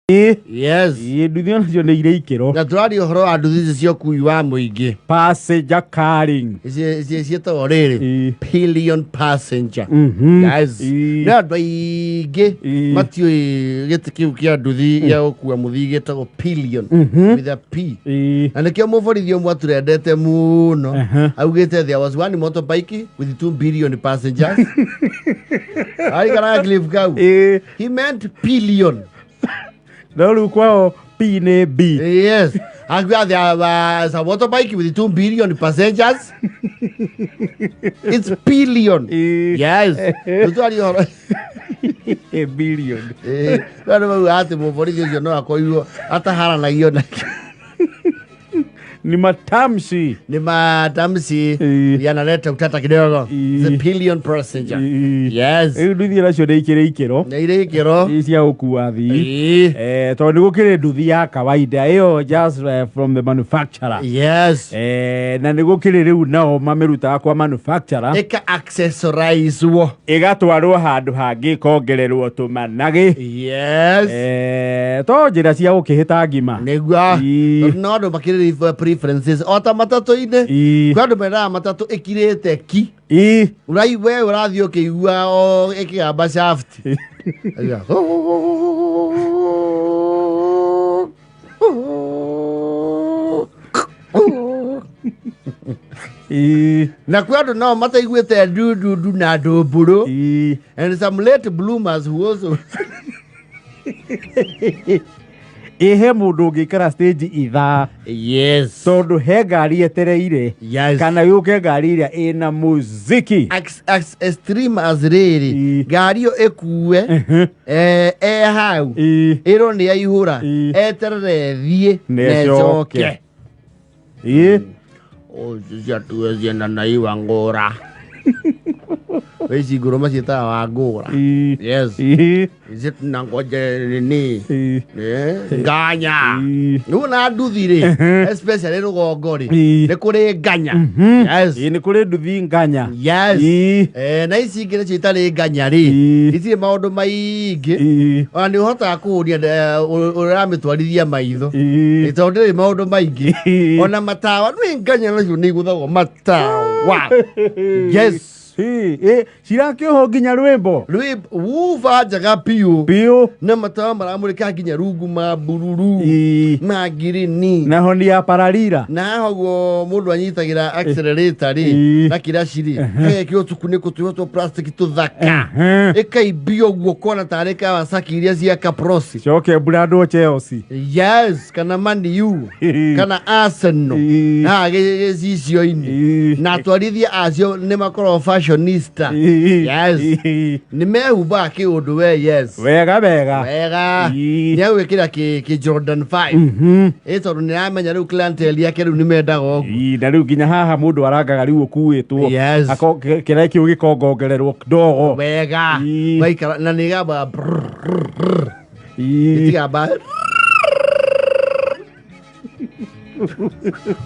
Yes. Ĩ, nduthi onacio nĩ irĩ ikĩro. Na tũraria ũhoro wa nduthi ici cia ũkui wa mũingĩ. Passenger carrying. Ici ici ciĩtagwo rĩrĩ pillion passenger. Yes. Nĩ andũ aingĩ matiũĩ gĩtĩ kĩu kĩa nduthi gĩa gũkua mũthii gĩtagwo pillion with a P. Na nĩkĩo mũborithi ũmwe aturendete mũno augĩte there was one motorbike with 2 billion passengers. Arikaraga clip kau. He meant pillion. No rĩu kwao P nĩ B. Yes. Akiuga there was a motorbike with 2 billion passengers. It's billion. Yes. Tũtwarie ũhoro. Billion. No nĩ mauga atĩ mũborithi ũcio no akorirwo ataharanagio na Ni matamshi. Ni matamshi yanaleta utata kidogo. It's a billion passenger. Yes. Rĩu nduthi nacio nĩ ikĩrĩ ikĩro. Nĩ irĩ ikĩro. Ĩ, cia gũkua athii. Tondũ nĩ gũkĩrĩ nduthi ya kawaida ĩyo just from the manufacturer. Yes. Na nĩ gũkĩrĩ rĩu nao mamĩrutaga kwa manufacturer. Ĩka accessorizwo. Ĩgatwarwo handũ hangĩ ĩkongererwo tũmanagĩ. Yes. To njĩra cia gũkĩhĩta ngima. Nĩguo. Ĩ. Tondũ no andũ makĩrĩ preferences o ta matatũ-inĩ. Ĩ. Kwĩ andũ mendaga matatũ ĩkirĩte ki. Ĩ. Ũrai we ũrathiĩ ũkĩigua o ĩkĩgamba shaft. Ĩga, Ĩ. Na kwĩ andũ nao mataiguĩte ndundundu na ndũmbũrũ. Ĩ. And some late bloomers who also Ĩ, he mũndũ ũngĩikara stage ithaa. Yes. Tondũ he ngari etereire. Yes. Kana yũke ngari ĩrĩa ĩna muziki. As extreme as rĩrĩ ngari ĩyo ĩkue e hau ĩrwo nĩ yaihũra eterere ĩthiĩ Na na ĩcoke. ĩcoke. Ciatue cienda na iwa ngũra. Ici ngũrũ maciĩtaga wa ngũra. Yes. Ici na ngoje nini. Nganya. Rĩu na nduthi rĩ, especially rũgongo rĩ, nĩ kũrĩ nganya. Yes. Ĩ, nĩ kũrĩ nduthi nganya. Yes. Na ici ingĩ nacio itarĩ nganya rĩ, itirĩ maũndũ maingĩ. Ona nĩ ũhotaga kũhũnia ũramĩtwarithia maitho. Tondũ ndĩrĩ maũndũ maingĩ. Ona matawa, nĩ nganya nacio nĩ igũthagwo matawa. Yes. Cirakĩohwo nginya rwĩmbo. Rwĩmbo wuba njega biũ. Biũ. Na matawa maramũrĩka nginya rungu ma bururu. Ma ngirini. Na honi ya pararira. Na haha ũguo mũndũ anyitagĩra accelerator rĩ na kĩraci rĩ gagekĩrwo tũkunĩko tũrĩa twa plastic tũthaka ĩkaimbio ũguo ũkona tarĩ Kawasaki iria cia Kaprosi. Coke brandwo Chelsea. Yes, kana Man U kana Arsenal haha gĩcicio-inĩ na atwarithia acio nĩ makoragwo fashionista. Yes. Nĩ mehumbaga kĩũndũ we yes. Wega wega. Wega. Nĩ agwĩkĩra kĩ Jordan 5. Ĩ tondũ nĩ aramenya rĩu clientele yake rĩu nĩ mendaga ũguo. Ĩ, na rĩu nginya haha mũndũ arangaga rĩu ũkuĩtwo. Yes. Kĩrĩa kĩu gĩkongongererwo ndogo. Wega. Waikara na nĩ ĩgambaga brrr, brrr, brrr. Ĩtigamba.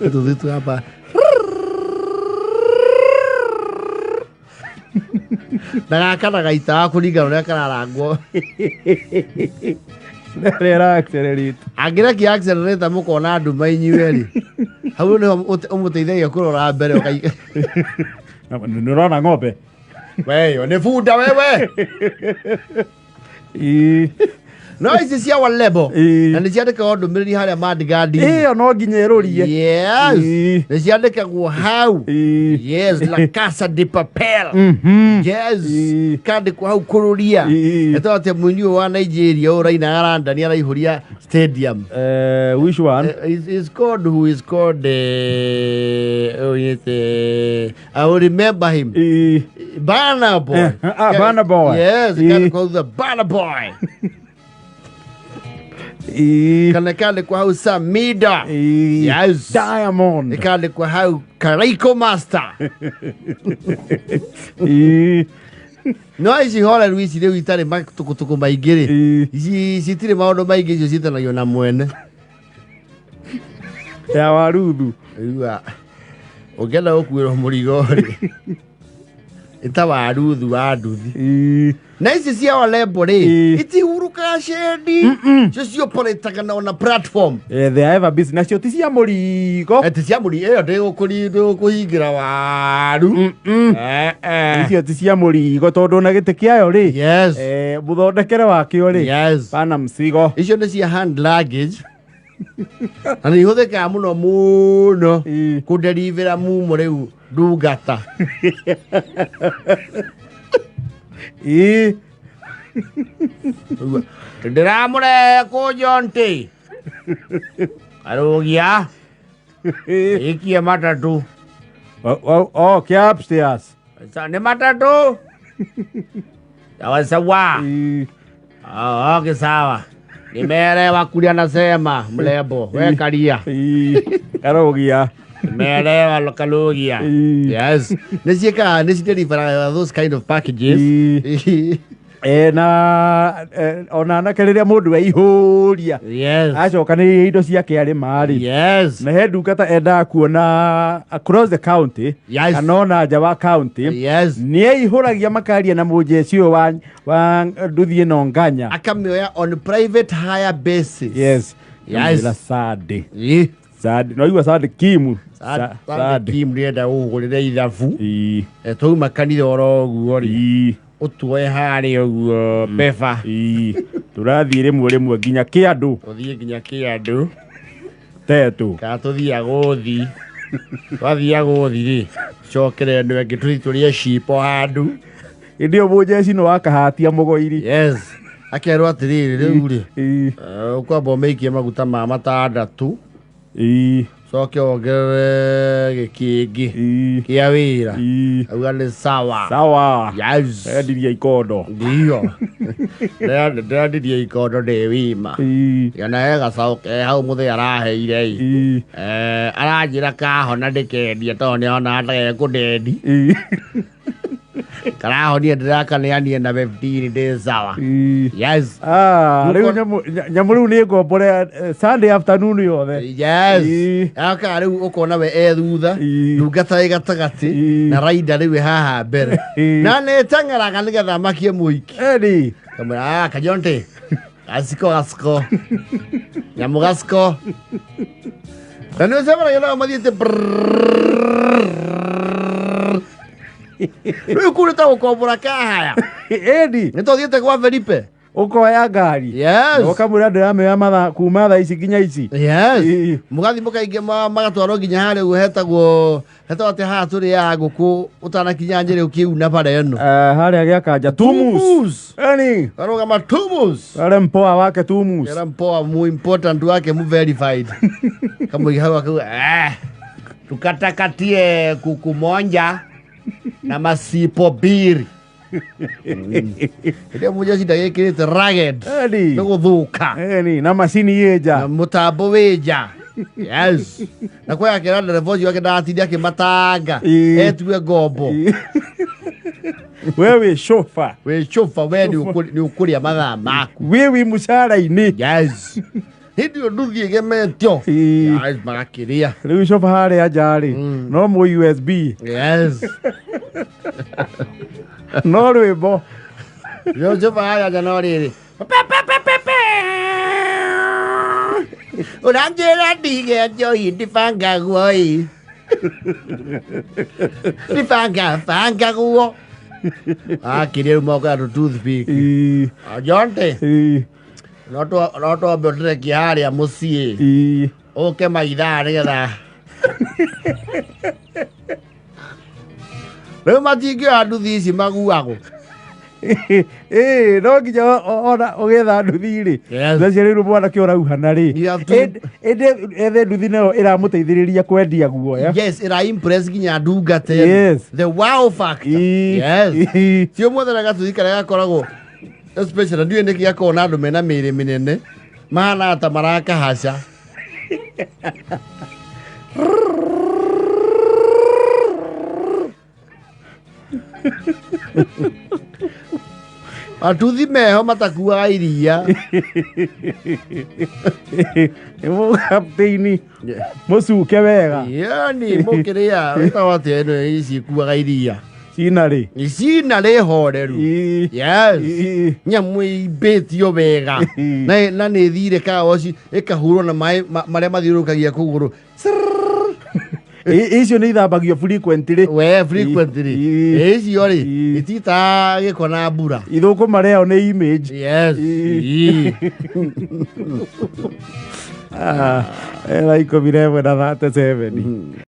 Tũthiĩ tũgamba. Na gaka na gaitaga kũringana ũrĩa kararangwo. Rĩrĩa ĩra accelerate. Angĩrekia accelerator mũkona nduma inyuerĩ. Hau nĩho ũmũteithagia kũrora mbere ũkai. Nĩ ũrona ng'ombe? Weyo nĩ bunda wewe. No ici cia walebo na nĩ ciandĩkagwo ndũmĩrĩri harĩa mandigandi. Ĩyo no nginya ĩrũrie. Yes. Nĩ ciandĩkagwo hau. Yes, La Casa de Papel. Yes. Kandĩkwo hau kũrũria. Ĩtagwo atĩ mũini ũyũ wa Nigeria ũyũ ũrainaga London araihũria stadium. Which one? Is called who is called oh, yes, I will remember him. Burna Boy. Burna Boy. Yes, called the Burna Boy. Kana kandĩkwo hau Samida. Yes. Diamond. Ĩkandĩkwo hau Karaiko Master. No ici horeru ici rĩu itarĩ matũkũtũkũ maingĩ rĩ, ici citirĩ maũndũ maingĩ, icio ciĩtanagio na mwene. Ya waruthu. Igua ũngĩenda gũkuĩrwo mũrigo rĩ, Ĩta waruthu wa nduthi. Ĩĩ. Na ici cia olembo rĩ, Ĩĩ. itihurukaga cedi, cio cioperataga na ona platform. Eh, they are ever busy. Nacio ti cia mũrigo. Ati cia mũri ĩyo ndĩgũkũhingĩra waru. Eh, eh. Icio ti cia mũrigo tondũ ona gĩtĩ kĩayo rĩ, Yes. eh, mũthondekere wakĩo rĩ, Yes. pana mcigo. Icio nĩ cia hand luggage. Na nĩ ihũthĩkaga mũno mũno Ĩĩ. kũnderivĩra mumo rĩu ndungata. Ĩĩ. Ndĩramũrehe kũ Jonte. Karũgia ikie matatũ. Oh, kĩa upstairs. Nĩ matatũ. Sawa sawa. Ĩĩ. Ah, okay, sawa. Nimeelewa kulia nasema mlebo. We karia. Ĩĩ. Karũgia. Nimeelewa Kalugia. Ĩĩ. Yes. Nĩ ciĩkaga nĩ cideliveraga those kind of packages. Ĩĩ. Eh, na eh, ona anake rĩrĩa mũndũ eihũria Yes. acokanĩrĩria indo ciake arĩma rĩ, Yes. na he ndungata endaga kuona across the county, Yes. kana ona nja wa county, Yes. nĩ eihũragia makaria na mũjeci ũyũ wa nduthi ĩno nganya. Akamĩoya on private hire basis. Yes. Yes. Kamwĩra Sande. Ĩĩ. Sande. No igua Sande Kimu. Sande Kim ndĩrenda gũkũgũrĩra ithabu. Ĩĩ. Eh, twauma kanitha oro ũguo rĩ, Ĩĩ. ũtuoe harĩa ũguo beba. Ĩĩ. Tũrathiĩ rĩmwe rĩmwe nginya kĩandũ. Tũthiĩ nginya kĩandũ. Tetũ. Kana tũthiĩ gũthi. Twathiĩ gũthi rĩ, cokere ĩno ĩngĩ tũthiĩ tũrĩe cipo handũ. Hĩndĩ ĩyo mũjeci nĩ wakahatia mũgoiri. Yes. Akerwo atĩrĩrĩ rĩu rĩ, Ĩĩ. eh, ũkwamba ũmĩikie maguta ma matandatũ, Ĩĩ. coke wongerere gĩkĩngĩ Ĩĩ. kĩa wĩra. Ĩĩ. Auga nĩ sawa. Sawa. Yes. Endirie ikondo. Ndio. Ndĩrendirie ikondo ndĩ wima. Ĩĩ. Kana he gacaũ ke hau mũthee araheire ĩ. Ĩĩ. Eh, aranjĩra kahona ndĩkendia tondũ nĩonaga ta gekũndendi. Ĩĩ. Karahonia ndĩrakaneanie na 15 ndĩ sawa. Ĩĩ. Yes. Ah, rĩu nyamũ rĩu nĩ ngombore Sunday afternoon yothe. Yes. Ĩĩ. Aka rĩu ũkona we e thutha, Ĩĩ. ndungata ĩ gatagatĩ Ĩĩ. na raida rĩu ĩ haha mbere. Ĩĩ. Na nĩ ĩteng'eraga nĩgetha makie mũiki. Eni. Kamwĩra, ah, Kajonte. Gasiko gasiko. Nyamũ gasiko. Na nĩ ũcemanagia nao mathiĩte rĩu kũu nĩ ta gũkombora kahaya. Eni. Nĩ twathiĩte gwa Felipe. Ũkoya ngari. Yes. Na ũkamwĩra ndĩramĩoya mathaa kuma thaa ici nginya ici. Yes. Ĩĩ. Mũgathiĩ mũkaingĩ magatwarwo nginya harĩa ũguo hetagwo hetagwo atĩ haha tũrĩaga ngũkũ ũtanakinya Nyĩrĩ ũkĩuna bara ĩno. Eh, harĩa gĩa kanja Tumus. Tumus. Eni. Karũgama Tumus. Wale mpoa wake Tumus. Kera mpoa mu important wake mu verified. Kamwigi hau akauga eh, tukatakatie kuku moja na masipo biri. Hĩndĩ ĩyo mũjeci ndagĩkĩrĩte ragged Eni. nĩ gũthũka. Eni na macini ĩ Na nja. mũtambo wĩ nja. Yes. Na kwa akĩra ndereba ũcio wake ndagatinde akĩmatanga. Ĩĩ. Etue ngombo. Ĩĩ. We wĩ chauffeur. Wĩ chauffeur we nĩ ũkũrĩa mathaa maku. Wĩ wĩ mũcara-inĩ. Yes. Hĩndĩ ĩyo nduthi ĩgemetio. Ĩĩ. Yes, magakĩrĩa. Rĩu chauffeur harĩa nja rĩ, no mũ USB. Yes. No rwĩmbo. Rĩu chauffeur harĩa nja no rĩrĩ. Ũranjĩra ndige njohi ndibangagwo ĩ. Ndibangabangagwo. Akĩrĩa rĩu mokaga tũ toothpick. Ĩĩ. Jonte, Ĩĩ. no twambe ũtũrekie harĩa mũciĩ. Ĩĩ. Ũke maithaa nĩgetha. Rĩu matingĩoya nduthi ici maguagwo. Ĩĩ, no nginya ona ũgĩetha nduthi rĩ, Yes. naciarĩirwo mwanake ũrauhana rĩ, You have to- ĩndĩ ethe nduthi nayo ĩramũteithĩrĩria kwendia guoya. Yes, ĩra impress nginya ndungata ĩno. Yes. The wow factor. Ĩĩ. Yes. Ĩĩ. Ti ũmũthĩ na gatuthi karĩa gakoragwo especially ndiũĩ nĩkĩ gakoragwo na andũ mena mĩĩrĩ mĩnene mahanaga ta marakahaca. Matuthi meho matakuaga iria. Nĩ mũkaptĩini mũcuke wega. Yani mũkĩrĩa wĩtagwo atĩa ĩno ici ikuaga iria. Cinarĩ. Cina rĩ horeru. Yes. Nyamũ ĩimbĩtio wega na nĩ thire kaoci ĩkahurwo na maĩ marĩa mathiũrũrũkagia kũgũrũ. Icio nĩ ithambagio frequently. We frequently. Icio rĩ ititaa gĩko na mbura. Ithũkũma rĩao nĩ image. Yes. Ah, era 11 na 37.